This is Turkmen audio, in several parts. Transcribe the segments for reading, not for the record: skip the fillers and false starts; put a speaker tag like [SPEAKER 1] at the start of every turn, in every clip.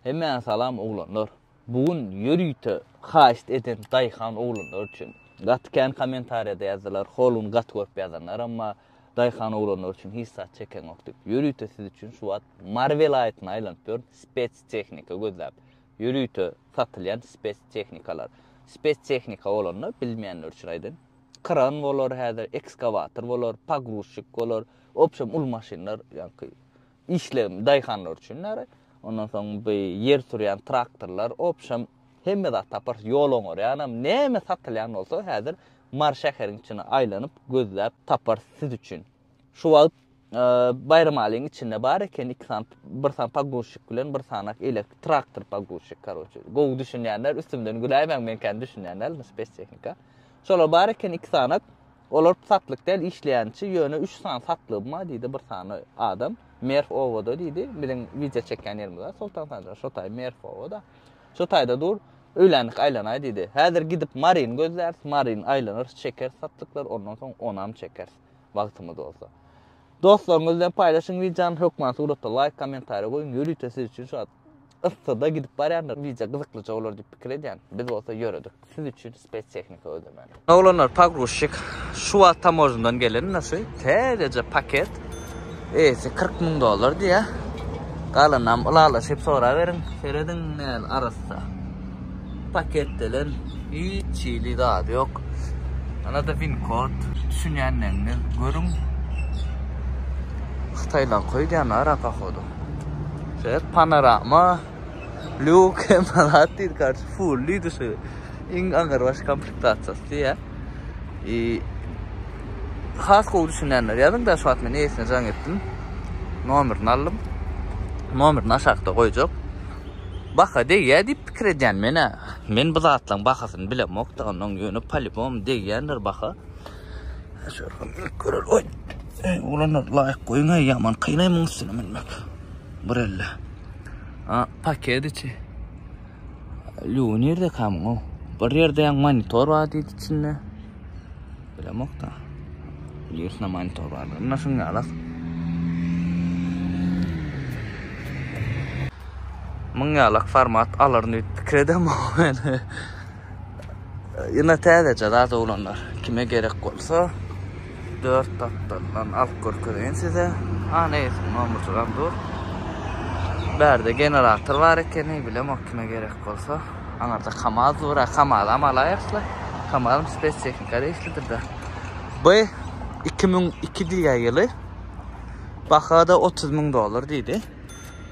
[SPEAKER 1] Hemmäňe salam oglanlar. Bu gün ýörite haýyşt eden daýhan oglanlar üçin. Gaty kän kommentariýada ýazdylar, holuny gaty görüp ýazanlar amma daýhan oglanlar üçin hiç zat çekeňok diýip. Ýörite siz üçin şu wagt Mary welaýatyna aýlanyp ýörün spes tehnika gözläp. Ýörite satylýan spes tehnikalar. Spes tehnika bolanda bilmeýänler üçin aýdaýyn. Kran bolar häzir, ekskawator bolar, pogruzçik bolar. Obşem uly maşynlar ýaňky Işlegim daýhanlar üçin nary. Ondan soň bu ýer sürýän traktorlar, obşem hemme zat taparys, ýol oňarýanam, näme satylýan bolsa häzir Mary şäheriň içine aýlanyp gözläp taparys siz üçin. Şu wagt Baýramalyň içinde bar eken iki sany, bir sany pogruzçik bilen bir sanak elek traktor pogruzçik karoçe. Gowy düşünýänler üstümden güläýmäň men kän düşünýän däl spes tehnika. Şolar bar eken iki sanak. Olar satlyk däl işleýänçi ýöne üç sany satlygym bar diýdi bir sany adam Merw obada diýdi biziň wideo çekýän ýerimiz bar Soltan Sanjar şo taý Merw obada şo taýda dur öýlänlik aýlanaý diýdi häzir gidip Maryny gözläris Maryny aýlanarys çekeris satlyklar ondan soň onam çekeris wagtymyz bolsa dostlaryňyz bilen paýlaşyň wideony hökman suratda laýk kommentariýa goýuň ýörite siz üçin şu wagt Yssyda gidip barýanlar wideo gyzyklyja bolar diýip pikir edýän. Biz bolsa ýöredik. Siz üçin spes tehnika gözlemäne. Oglanlar pogruzçik şu wagt tamožndan gelen ine şu täzeje paket. Eýesi 40 müň dollar diýýär. Galanam ylalaşyp soraberiň. Serediň näl arassa. Paketdelen hiç hili zady ýok. Ana-da win kod. Düşünýänleriňiz görüň. Hytaýlaňky öýdýän ara pohodu. Şeýle panorama, lýuk hem zat diýdi, karçy full diýdi şu. Iň aňyrbaş komplektasiýasy diýýär. I has gowy düşünýänler ýazyň da şu wagt men eýesine jaň etdim. Nomerini aldym. Nomerini aşakda goýjak. Baha degýär diýip pikir edýän men-ä. Men bu zatlaryň bahasyny bilemok-da, ondan ýöne polibom degýändir baha. Şöyle görel. Oý. Ey, oglanlar laýk goýuň ey, ýaman kyn muň üstüne münmek. Bir elle. A, paket içi. Lýugy nirde kamyň o? Bir ýerde ýaň monitor bar diýdi içinde. Bilemok da. Niresinde monitor bar? Ynha şuň ýalak. Muň ýalak format alaryn diýip pikir edemok men. Ýene täzeje zat oglanlar. Kime gerek bolsa 4 gapdaldan alyp görkezeýin size. Ana eýesiniň nomerjigam dur. Bärde generator bar ekeni, bilemok kime gerek bolsa. Aňarda KAMAZ dur, ha KAMAZ-am alaýarys-la. KAMAZ-am spes tehnika degişlidir-de. Bu 2002 diýýär ýyly. Baha-da 30 müň dollar diýdi.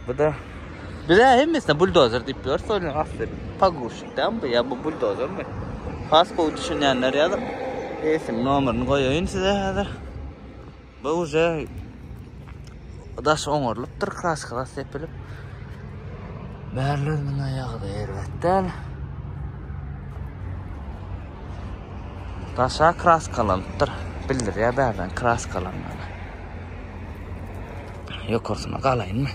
[SPEAKER 1] Bu da Bize hemmesine buldozer diýip ýörüs, onuň asly pogruzçik dämi bu ýa bu buldozermi? Has gowy düşünýänler ýazyň. Eýesiniň nomerini goýaýyn size häzir. Bu uje daş oňarylypdyr, kraskalar sepilip. Bärleriniň aýagy-da erbet däl. Daşa kraskalanypdyr. Bildirýär bärden kraskalanmagy. Ýokarsyna galaýynmy?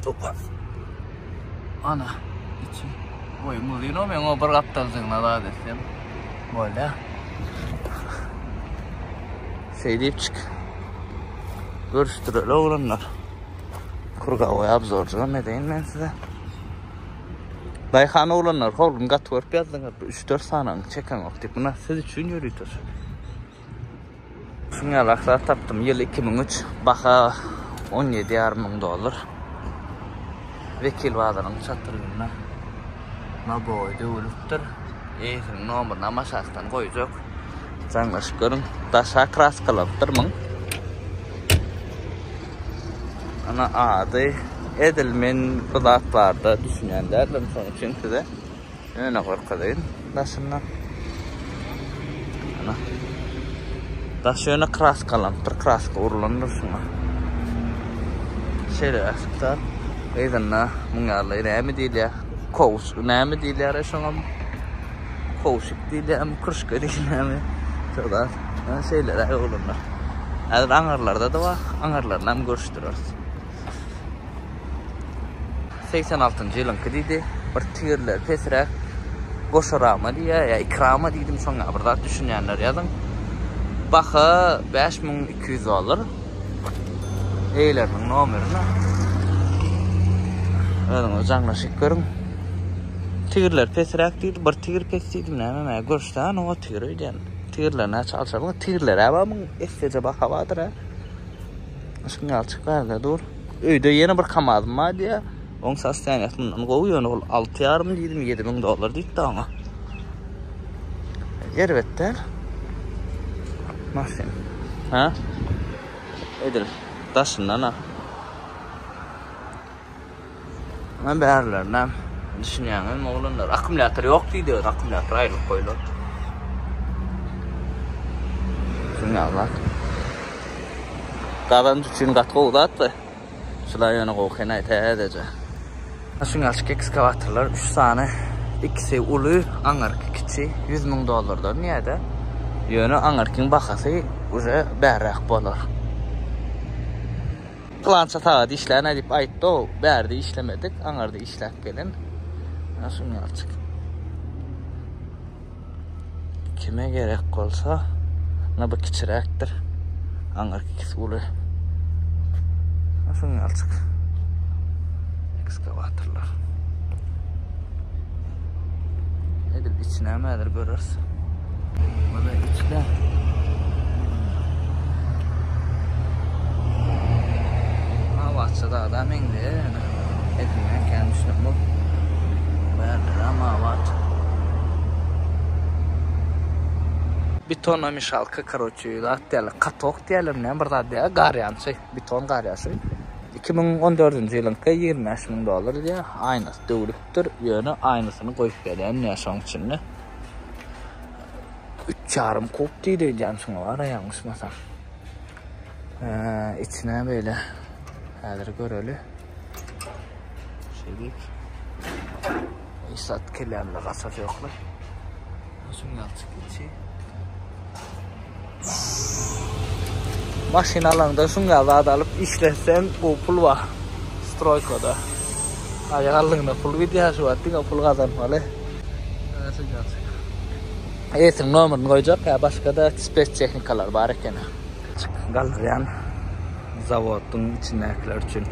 [SPEAKER 1] Opa. Ana, içi. Goý, uzyn o men o bir gapdaljygyna zat etsem. Bolýar. Şeýdip çyk. Görüşdireli oglanlar. Kurgawoý obzorjygam edeýin men size. Daýhan oglanlar, howluny gaty görüp ýazdyňyz. Bir 3-4 sanyny çekeňok diýip. Muna siz üçin ýörite. Şuň ýaly zat tapdym. Ýyl 2003, baha 17,5 müň dollar. Wekil bazaryň çatrygynda naboý döwülipdir. Eýesiniň nomerini hem aşakdan goýjak. Jaňlaşyp görüň. Daşa kraskalapdyr muň. Ana ady edil men bu zat barada düşünýän däldim, şonuň üçin size ýöne görkezeýin daşyndan. Ana. Daş ýöne kraskalanypdyr, kraska urlandyr şuňa. Şeýle zat. Yzynda muň ýaly näme diýilýär? Kowuş, näme diýilýär şoňa? Kowşuk diýilýärmi, kruşka diýilýärmi? Şo zat. Ana şeýleräk oglanlar. Häzir aňyrlarda-da bar, aňyrlaryny hem görüşdireris. 86-njy ýylyňky diýdi. Bir tigirleri pesräk. Goşa rama diýýär, ýa iki rama diýdim, şoňa bir zat düşünýänler ýazyň. Baha 5200 dollar. Eýleriniň nomerini. Özüňiz jaňlaşyp görüň. Tigirler pesräk diýdi, bir tigir pes diýdim, näme mä görüşde o tigir öýdýän. Tigirler näçe alşa, tigirler bar muň esseje baha bardyr ha. Şuň ýaly çyk bärde dur. Öýde ýene bir KAMAZ-ym bar diýýär. Oň sostoýaniýasy mundan gowy, ýöne ol 6,5 diýdim, 7000 dollar diýipdi oňa. Erbet däl. Maşyn. Ha? Edil daşyndan ha. Men bärlerine düşünýäňizmi oglanlar? Akkumulýator ýok diýdi, akkumulýator aýrylyp goýlar. Şuňa zat. Gazanç üçin gaty gowy zat da. Şular ýöne gowy henaý täzeje. Şuňa açyk ekskawatorlar 3 sany. Ikisi uly, aňyrky kiçi 100 müň dollardan diýýär-de. Ýöne aňyrkyň bahasy uje bärräk bolar. Pylança sagat işlän diýip aýtdy-ow, bärde işlemedik, aňyrda işläp gelen. Ana şuny alçyk. Kime gerek bolsa, ana bu kiçiräkdir. Aňyrky ikisi uly. Ana şuny alçyk. Ekskavatorlar. Edil içine häzir göreris. Mana içine. Abatça da adam meňzeýär ýöne. Edil men kän düşünemok. Bärde abat. Betona mişalka karoçi zat diýerler. Katok diýerler, näme bir zat diýerler. Garýançy, beton garýançy. 2014-nji ýylyňky 25 müň dollar diýýär. Aýnasy döwlüpdir, ýöne aýnasyny goýup berýän diýýär şoň içinde. Üç ýarym kub diýdi öýdýän şuňa bar ýalňyşmasam. Içine beýle häzir göreli. Şeýdip. Hiç zat kellämde gaçasy ýokly. Şuň ýaly içi. Maşyn alaňda şuň ýaly zat alyp işletseň gowy pul bar. Stroýkada. Aýak aldygyna pul gidýär şu wagt diňe pul gazanmaly. Eýesiniň nomerini goýjak, ýa başga-da spes tehnikalar bar eken. Galdyrýan zawodyň içindäkiler üçin.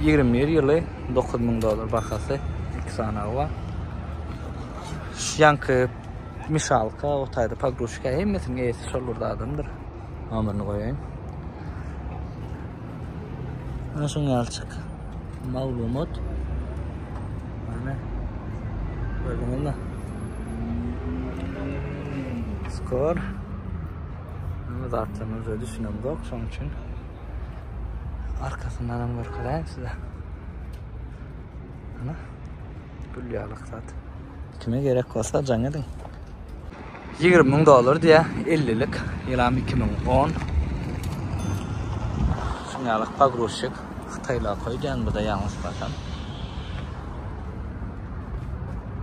[SPEAKER 1] 21 ýyly 9000 dollar bahasy, iki sany bar. Şu ýanky Mişalka, o taýda pogruzka hemmesiniň eýesi şol bir adamdyr. Nomerini goýaýyn. Ana şuň ýalyçyk maglumat. Mana gördüňizmi? Skor. Näme zatlaryny öze düşünemzok, şoň üçin arkasyndan hem görkezäýin size. Ana. Gül ýalyk zat. Kime gerek bolsa jaň ediň. 20 müň dollar diýä, 50-lik, ýylam 2010. Şuň ýalyk pogruzçik Hytaýla koýdýan bu da ýalňyşmasam.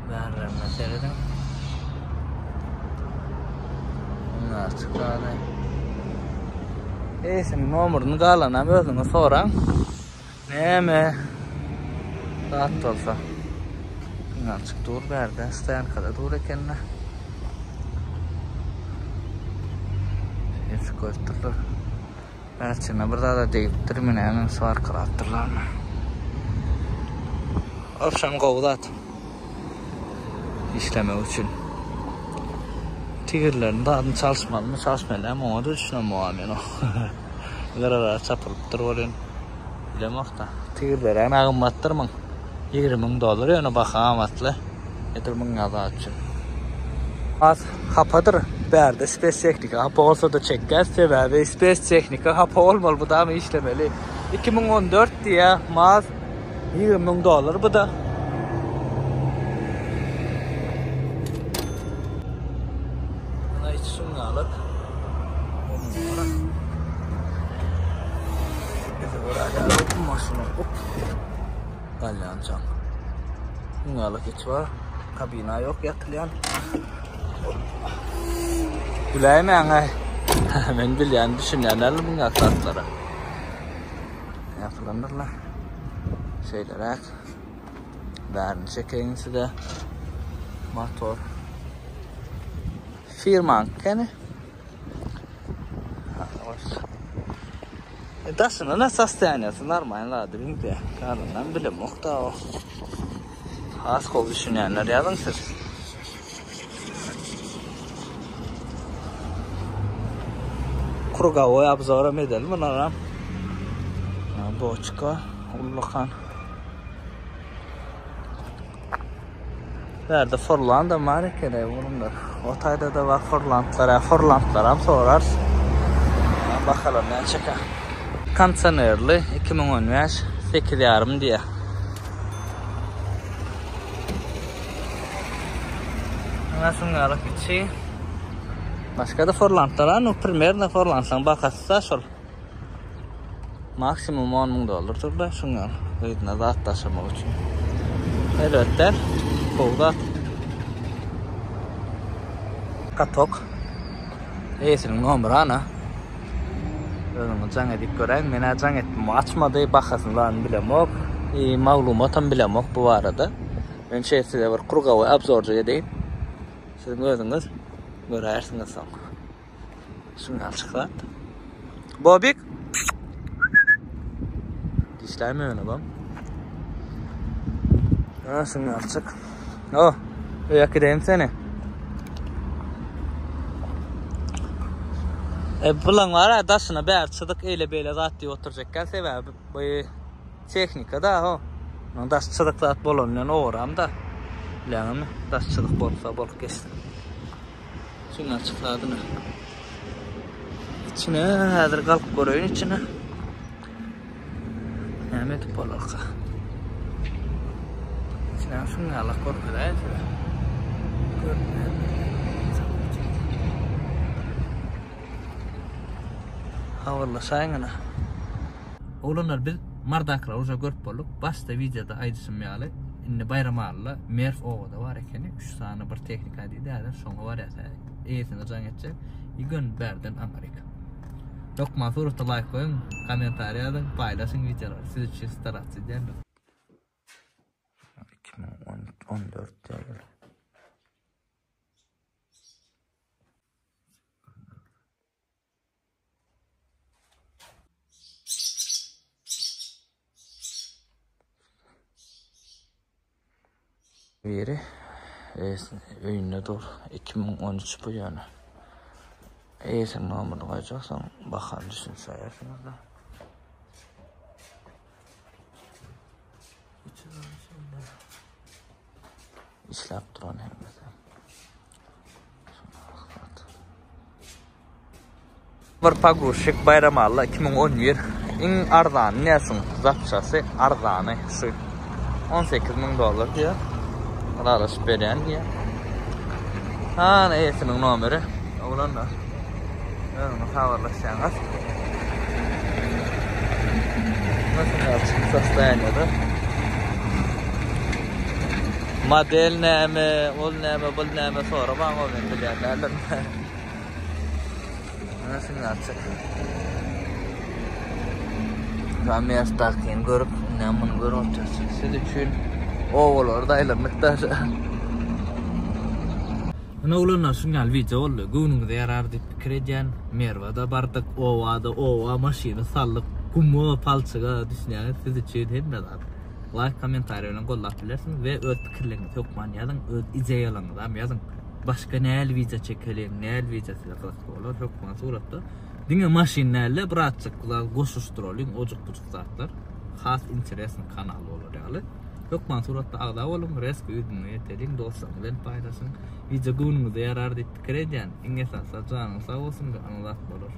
[SPEAKER 1] Bärlerine serediň. Bunlar çykady. Eýsiniň nomerini galanam özüňiz soraň. Näme zat bolsa. Ynançyk dur bärde, stoýankada dur ekende. Hepsi koýupdyrlar. Bärçine bir zada degipdir, näme swarkalapdyrlarmy. Obşam gowy zat. Işlemek üçin. Tigirlerini zadyny çalyşmalymy, çalyşmaly dälmi, oňa da düşünemok men. Gyrara çapylypdyr welin. Bilemok-da. Tigirleri hem gymmatdyr muň. 20 müň dollar ýöne baha amatly. Edil muň ýaly zat üçin. Az hapadyr. Bärde spes tehnika hapa bolsa-da çekýäs. Sebäbi spes tehnika hapa bolmaly bu damy işlemeli. 2014 diýýär maz 20 müň dollar bu da. Ana içi şuňňalyk. Maşyny up. Galýançaň. Şuňňalyk içi bar. Kabina ýok ýatylýan. Güläýmäň-aý. Men bilýän, düşünýän däl muňa zatlara. Ýapylandyrlar. Şeýleräk. Bärini çekeýin size. Motor. Firmaň keni. Daşyndan sostoýaniýasy normalny zady bildi. Galanynam bilemok da o. Has gowy düşünýänler ýazyň siz. Krugowoý obzoram edelim bularam. Boçka ullakan. Bärde Forlandam bar eken oglanlar. O taýda-da bar Forlandlar. Hä, Forlandlaram sorarys. Bakalım näçekä. Kondisionerli 2015 8,5 diýýär. Ana şuňňalyk içi. Başga-da Forlandlar bar, no primerno Forlandlaryň bahasy-da şol. Maksimum 10 müň dollardyr-da şuňa yzyna zat daşamak üçin. Elbetde, gowy zat. Katok. Eýesiniň nomeri ana. Özüňiz jaň edip göräýiň. Men-ä jaň etdim, açmady, bahasyny zany bilemok. I maglumatam bilemok bu barada. Men şeýle size bir krugowy obzorjyk edeýin. Siziň özüňiz göräýersiňiz soň. Şuňňalçyk zat. Bobik. Dişläýme ýöne bam. Ha, şuňňalçyk. O, öýe gideýin seni. E, bulaň var ya daşyna bäri çyzyk eýle beýle zat diýip oturjakkan sebäbi bu tehnika da ho. Onuň daş çyzyk zat bolanyndan ogram da. Bileňmi? Daş çyzyk bolsa bolup geçsin. Şundan çykadyna. İçine häzir galyp göreýin içine. Näme edip bolarka? İçine şundan ýalak görkezäýin size. Görünýär. Habarlaşaýyň ene. Oglanlar biz Mardakylary uje görüp bolduk. Başda wideoda aýdyşym ýaly, indi Baýramalyda Merw obada bar ekeni. 3 sany bir tehnika diýdi, häzir şoňa barýas häzir. Eýesine jaň etjek. I göni bärden aňryk. Hökman surata laýk goýuň, kommentariý ýazyň, paýlaşyň wideolary. Siz üçin starats edýän biz. 2014 diýýär. Biri öýünde dur. 2013 bu ýöne. Eýesiniň nomerini goýjak, soň bahany düşünsäýersiňiz-de. Işläp duran hemmesi. Bir pagurşik Baýramalla 2011 iň arzany ne şuň zapçasy arzany şu 18 müň dollar diýýär. Ylalaşyp berýän diýýär. Hany eýesiniň nomeri. Oglanlar. Özüňiz habarlaşýaňyz. Nasıl açyk sostoýaniýada. Model näme, ol näme, bul näme soramaň o men bilýän däldim. Ana şuny açyk. Ramerstakyny görüp, indi muny görüp otyrys. Siz üçin obalarda aýlandyk da. Ine oglanlar şuň ýaly wideo boldy. Göwnüňize ýarar diýip pikir edýän. Merwada bardyk, obada oba maşyny saldyk, guma, palçyga düşünýäňiz siz üçin hemme zat. Laýk, kommentariý bilen goldap bilersiňiz we öz pikirleriňizi hökman ýazyň, öz ideýalaryňyzam ýazyň. Başga nähili wideo çekeliň, nähili wideo size gyzykly bolar hökman suratda. Diňe maşyn dälde birazjyk zat goşuşdyralyň, ojuk-bujuk zatlar. Has interesny kanal bolar ýaly. Hökman suratda agza boluň, reski 100 müňe ýeteliň, dostlaryňyz bilen paýlaşyň. Wideo göwnüňize ýarar diýip pikir edýän. Iň esasy janyňyz sag bolsun we aňzat bolar.